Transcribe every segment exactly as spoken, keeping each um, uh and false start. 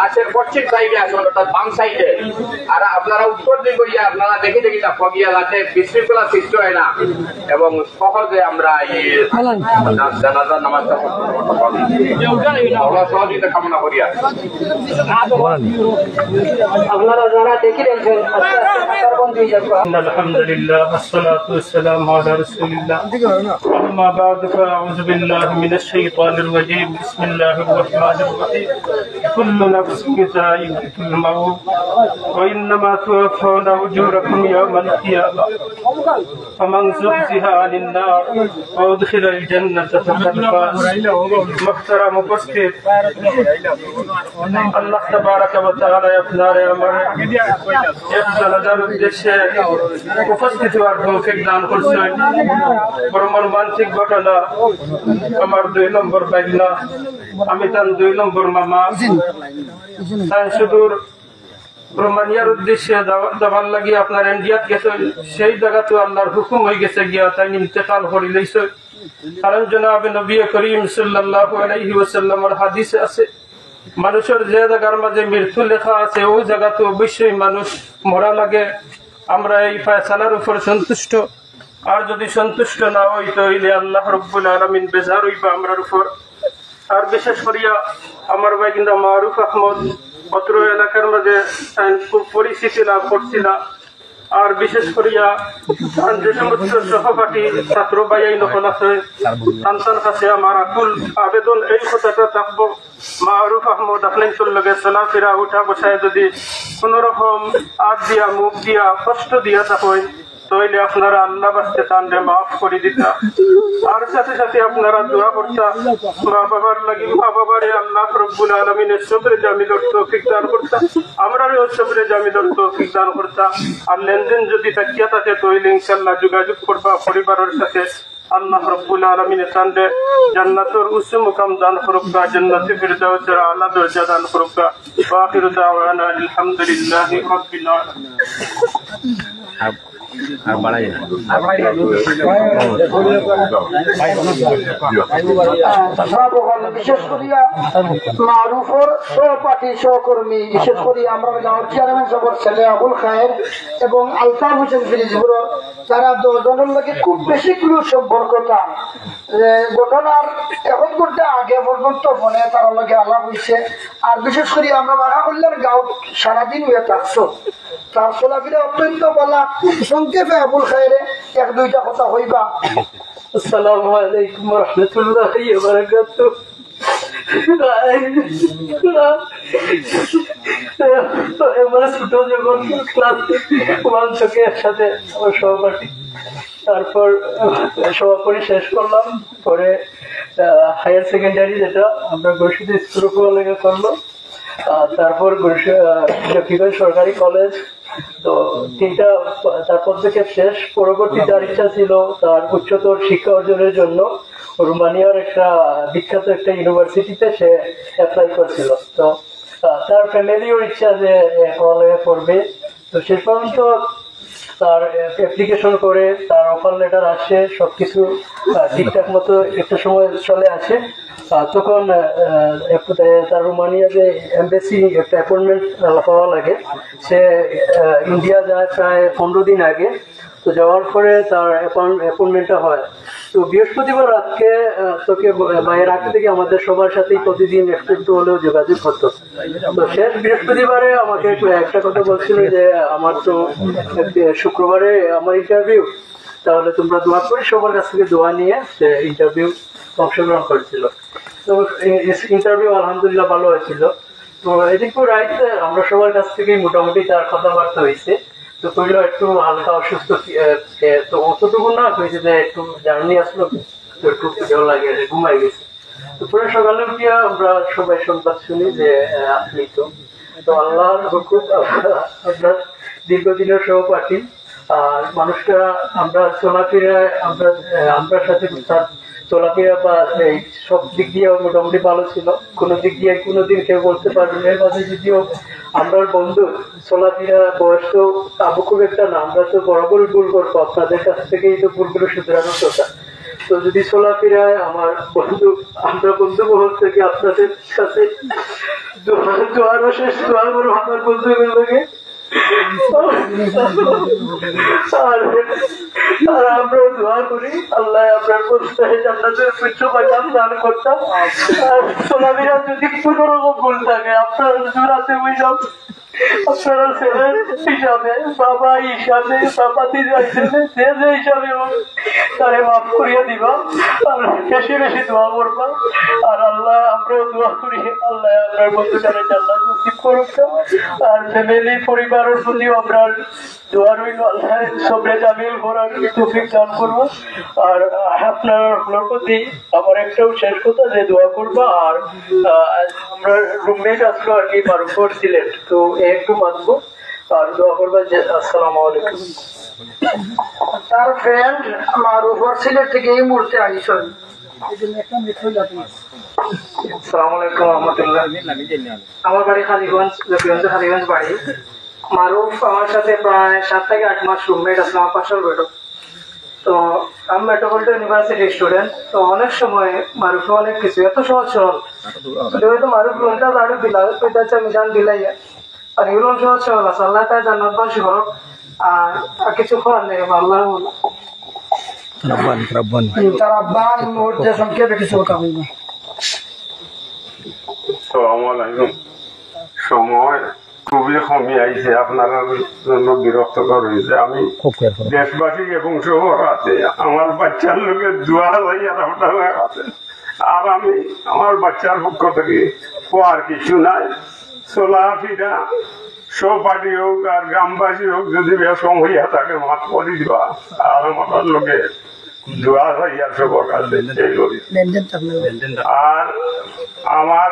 গাছের পশ্চিম সাইডে আসুন, অর্থাৎ বাম সাইডে। আর আপনারা উত্তর দিক হইয়া আপনারা দেখি দেখি না ফগিয়া, যাতে বিশৃঙ্খলা সৃষ্টি হয় না এবং সহজে আমরা এই জানাজার নামাজটা পড়তে পারি। আমরা সহযোগিতা কামনা করিয়া। আপনারা যারা দেখি দেখছেন, আস্তে আস্তে কাতারবন্দি হয়ে যাবে। إن الحمد لله والصلاة والسلام على رسول الله. أما بعد فأعوذ بالله من الشيطان الرجيم. بسم الله الرحمن الرحيم. كل نفس ذائقة الموت وإنما توفون أجوركم يوم القيامة فمن زحزح عن النار وأدخل الجنة فقد فاز. محترم উপস্থিত, আল্লাহ তাবারাকা ওয়া তাআলা আপনারে আমারে এক জানাজার উদ্দেশ্যে উপস্থিত হওয়ার তৌফিক দান করছইন। বড় মর্মান্তিক ঘটনা, আমার দুই নম্বর ভাগনা, আমি তার দুই নম্বর মামা, তাই সুদূর রোমানিয়ার উদ্দেশ্যে যাওয়া-, যাওয়ার লাগি আপনার ইন্ডিয়াত গেছে, সেই জায়গাত আল্লাহর হুকুম হয়ে গেছে গিয়া তাই ইন্তেকাল করি লইছে। কারণ জনাবে নবী করিম সাল্লাল্লাহু আলাইহি ওয়াসাল্লামর হাদিসে আছে, মানুষের যে জায়গার মাঝে মৃত্যু লেখা আছে, ওই জায়গাত অবশ্যই মানুষ মরা লাগে। আমরা এই ফয়সালার উপর সন্তুষ্ট, আর যদি সন্তুষ্ট না হই, তাহলে আল্লাহ রব্বুল আলামিন বেজার হইবা আমরার উপর। আর বিশেষ করিয়া আমার ভাগিনা মারুফ আহমদ অত্র এলাকার মাঝে তাই খুব পরিচিতি লাভ করছিলা। আর বিশেষ করিয়া তার যে সমস্ত সহপাঠী ছাত্র ভাইয়াই নকল আছে, তান তান কাছে আমার আকুল আবেদন এই কথাটা থাকবো, মারুফ আহমদ আপনার লগে চলাফেরা উঠা বসায় যদি কোনো রকম আত দিয়া মুখ দিয়া কষ্ট দিয়া থাকইন, তাইলে আপনারা আল্লাহ বাস্তে তানরে মাফ করি দিতা। আর সাথে সাথে আপনারা দোয়া করতা মা বাবার লাগি, মা বাবারে আল্লাহ রব্বুল আলামিনে সবরে জামিলর তৌফিক দান করতা, আমরারেও সবরে জামিলর তৌফিক দান করতা। আর লেনদেন যদি থাকিয়া থাকে তাইলে ইনশাআল্লাহ যোগাযোগ করবা পরিবারের সাথে। আল্লাহ রব্বুল আলামিনে তানরে জান্নাতর উচ্চ মুকাম দান করুক্কা, জান্নাতে ফিরদাউসের আলা দরজা দান করুক্কা। ওয়া আখিরু দাওয়ানা আলহামদুলিল্লাহি রাব্বিল আলামিন। আর, আর বাড়াই না। বিশেষ করিয়া মারুফর সহপাঠী, সহকর্মী, বিশেষ করি আমরা গাঁওর চেয়ারম্যান সাহেবের ছেলে আবুল খায়ের এবং আলতাফ হোসেন ফিরিজপুর, তারা দুজনের লগে খুব বেশি ক্লোজ সম্পর্ক তার। এ, ঘটনার এক ঘন্টা আগে পর্যন্ত ফোনে তার লগে আলাপ হইছে। আর বিশেষ করি আমরা মারা করলেন গাঁও সারাদিন হয়ে থাকছো, তার চলাফেরা অত্যন্ত ভালা। সংক্ষেপে আবুল খায়েরে এক দুইটা কথা হইবা। আসসালামু আলাইকুম ওয়া রাহমাতুল্লাহি ওয়া বারাকাতুহু। তো এবারে ছোট যখন ক্লাস ওয়ান থেকে একসাথে আমার সহপাঠী, তারপর সমাপনী শেষ করলাম, পরে হায়ার সেকেন্ডারি যেটা আমরা ঘোষিত স্কুল লেগে করলো, আহ, তারপর গুরু-, আহ, লক্ষ্মীগঞ্জ সরকারি কলেজ। তো তিনটা, তার পদক্ষেপ শেষ। পরবর্তী তার ইচ্ছা ছিল তার উচ্চতর শিক্ষা অর্জনের জন্য রোমানিয়ার একটা বিখ্যাত একটা ইউনিভার্সিটিতে সে অ্যাপ্লাই করছিল। তো, আহ, তার ফ্যামিলিও ইচ্ছা যে, আহ, পড়ালেখা করবে। তো শেষ পর্যন্ত তার অ্যাপ্লিকেশন করে, তার অফার লেটার আসে, সবকিছু, আহ, ঠিকঠাক মতো একটা সময় চলে আসে। আহ, তখন, আহ, আহ, একটু তা-, তার রোমানিয়া যে এমবাসি একটা অ্যাপয়েন্টমেন্ট পাওয়া লাগে, সে, আহ, ইন্ডিয়া যায় প্রায় পনেরো দিন আগে। তো যাওয়ার পরে তার অ্যাপয়েন্টমেন্টটা হয়। তো বৃহস্পতিবার রাতকে, আহ, তোকে ব-, বাইরে রাখতে থেকে আমাদের সবার সাথেই প্রতিদিন একটু একটু হলেও যোগাযোগ করতো। তো শেষ বৃহস্পতিবারে আমাকে একটু একটা কথা বলছিল যে আমার তো, আহ, শুক্রবারে আমার ইন্টারভিউ, তাহলে তোমরা দোয়া করি, সবার কাছ থেকে দোয়া নিয়ে সে ইন্টারভিউ অংশগ্রহণ করেছিল। তো ইন্টারভিউ আলহামদুলিল্লাহ ভালো হয়েছিল। তো এদিকে রাইতে আমরা সবার কাছ থেকে মোটামুটি তার কথাবার্তা হয়েছে। তো কইলো একটু হালকা অসুস্থ, আহ, আহ, তো অতটুকু না, কইছে যে একটু জার্নি আসলো, তো একটু জ্বর লাগে, ঘুমাই গেছে। তো পরে সকালে উঠিয়া আমরা সবাই সংবাদ শুনি যে, আহ, আপনি তো, তো আল্লাহর হুকুম, আমরা দীর্ঘদিনের সহপাঠী। আর মানুষটা আমরা চলাফেরায়, আমরা, আহ, আমরা সাথে তার চলাফেরা বা এই সব দিক দিয়ে মোটামুটি ভালো ছিল। কোনো দিক দিয়ে কোনোদিন কেউ বলতে পারবে না। এর মাঝে যদিও আমরা বন্ধু, চলাফেরা, বয়স তো আবু খুব একটা না, আমরা তো বরাবরই ভুল করবো, আপনাদের কাছ থেকেই তো ভুলগুলো শুধরানোর কথা। তো যদি চলাফেরায় আমার বন্ধু, আমরা বন্ধু মহল থেকে আপনাদের সাথে দোয়া, দোয়ারও শেষ দোয়া করবো আমার বন্ধুদের লগে। আর, আর আমরাও দোয়া করি, আল্লাহ আপনার বন্ধুদের জান্নাতের উচ্চ মাকাম দান করতা। আর চলাফেরা যদি কোনো রকম ভুল থাকে, আপনারা হুজুর আছে, ওই সব আপনারা ছেলের হিসাবে, বাবা হিসাবে, বাবা দিদা হিসাবে, যে যে হিসাবে হোক, তারে মাফ করিয়া দিবা। আর বেশি বেশি দোয়া করবা। আর আল্লাহ, আমরাও দোয়া করি, আল্লাহ আপনার বন্ধুটারে জান্নাত নসিব করুক। আর ফ্যামিলি, পরিবারের প্রতিও আমরার দোয়া রইল, আল্লাহ সবরে জামিল করার তৌফিক দান করুন। আর আপনার প্রতি আমার একটাও শেষ কথা, যে দোয়া করবা। আর, আহ, আমরা রুমমেট আসলো আর কি, মারুফর সিলেট, তো একটু মাতবো আর দোয়া করবা যে আসসালামু আলাইকুম। তার ফ্রেন্ড মারুফর সিলেট থেকে এই মুহূর্তে আইসন। আসসালামু আলাইকুম রহমতুল্লাহ। আমার বাড়ি কালীগঞ্জ, জকিগঞ্জ কালীগঞ্জ বাড়ি। মারুফ আমার সাথে প্রায় সাত থেকে আট মাস রুমমেট আসলাম, আমার পাশের বেডো। তো আমি মেট্রোপলিটন ইউনিভার্সিটির স্টুডেন্ট। তো অনেক সময় মারুফে অনেক কিছু এত সহজ সরল, কিন্তু হয়তো মারুফ রুমটা দাঁড়িয়ে দিলা, ওইটা হচ্ছে আমি জান দিলাই। আর ইউরোপ সহজ সরল আছে, আল্লাহ তাআলা জান্নাতবাসী করুক। আর, আর কিছু করার নেই, আল্লাহ বলো। রব্বানি, রব্বানি। তার আব্বা মুহূর্তে সংক্ষেপে কিছু কথা বলবো। আসসালামু আলাইকুম। সময় খুবই কমই আইছে, আপনারার জন্য বিরক্তকর হইছে। আমি খুব careful। দেশবাসী এবং সবার কাছে আমার বাচ্চার লগে দোয়া চাই আর আপনারার কাছে। আর আমি আমার বাচ্চার পক্ষ থেকে আর কিছু নাই। চলাফেরা সহপাঠী হোক আর গ্রামবাসী হোক, যদি বেশম হইয়া থাকে, মাফ করি দিবা। আর আমার লগে দোয়া চাই আর সবার কাছে, এই করি। আর আমার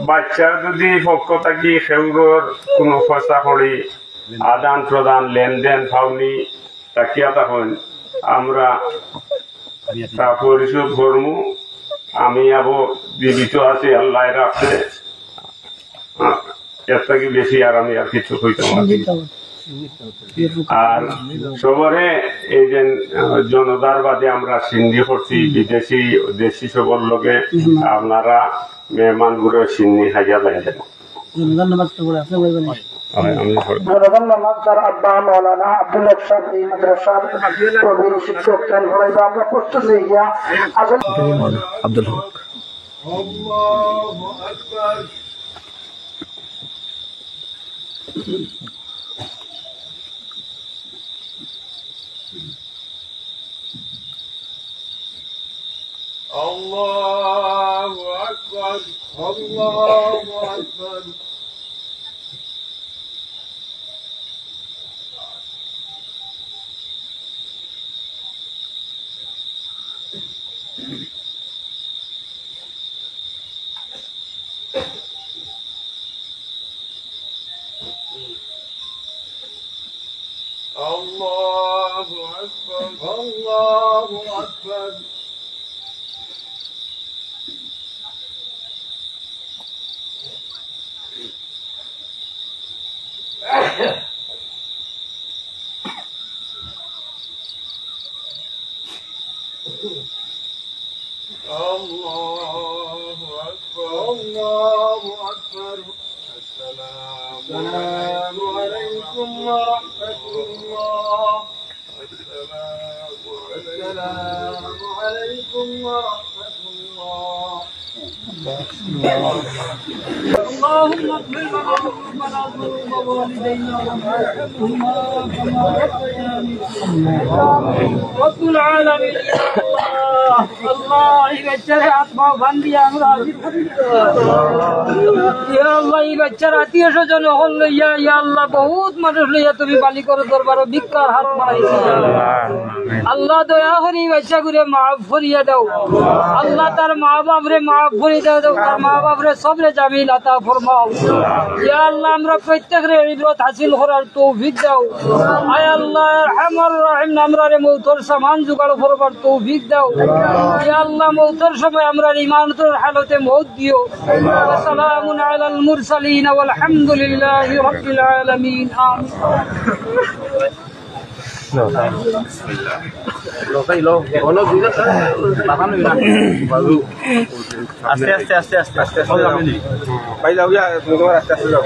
বাচ্চার যদি পক্ষ থাকি কেউর কোনো পয়সা করি আদান প্রদান, লেনদেন, পাওনি, তাকিয়া তখন আমরা তা পরিশোধ করমু। আমি আবো জীবিত আছি, আল্লাহ রাখছে। এর থাকি বেশি আর আমি আর কিছু কইতাম পারি না। আর সবরে এই যে, আহ, জনতার বাদে আমরা সিন্নি করছি, বিদেশি, দেশি সবর লগে আপনারা মেহমান গুলো সিন্নি খাইয়া যাইবেন। জনতার নামাজ তো পড়ে, আপনি বলবেন। হয়, আমি পড়ি। জনতার নামাজ তার আব্বা মাওলানা আব্দুল হক সাহেব এই মাদ্রাসার প্রবীণ শিক্ষক, তাই পড়াইবা। আমরা প্রস্তুত হয়ে গিয়া আসলে আব্দুল হক। আল্লাহু আকবার। আল্লাহু আকবার, আল্লাহু আকবার। আল্লাহু আকবার, আল্লাহু আকবার। الله أكبر، الله أكبر. السلام عليكم ورحمة الله. السلام عليكم ورحمة الله. اللهم اغفر لنا ذنوبنا ووالدينا وارحمهما كما ربيانا صغارا. رب العالمين، يا الله، الله، এই বাচ্চারে আত্মা বান্ধিয়া আমরা হাজির করি। ইয়া আল্লাহ, এই বাচ্চার আত্মীয় স্বজন হকল লইয়া, ইয়া আল্লাহ, বহুত মানুষ লইয়া তুমি মালিকর দরবারো ভিক্ষার হাত বাড়াইছো। আল্লাহ, দয়া করি এই বাচ্চাগুরে মাফ করিয়া দাও। আল্লাহ, তার মা বাপরে মাফ করি দাও, দাও, তার মা বাপরে সবরে জামিল আতা ফরমাও। ইয়া আল্লাহ, আমরা প্রত্যেকরে ইবরত হাসিল করার তৌফিক দাও। আয় আল্লাহ, আরহামার রাহিম, আমরারে মৌতর সামান জোগাড় করবার তৌফিক দাও। ইয়া আল্লাহ, মৌতর সময় আমরার ইমানতর হালতে মৌত দিও। وسلام على المرسلين والحمد لله رب العالمين. آمين. আস্তে আস্তে আস্তে আস্তে আস্তে। ভাই যাও গিয়া, তুমি তোমার আস্তে আস্তে যাও।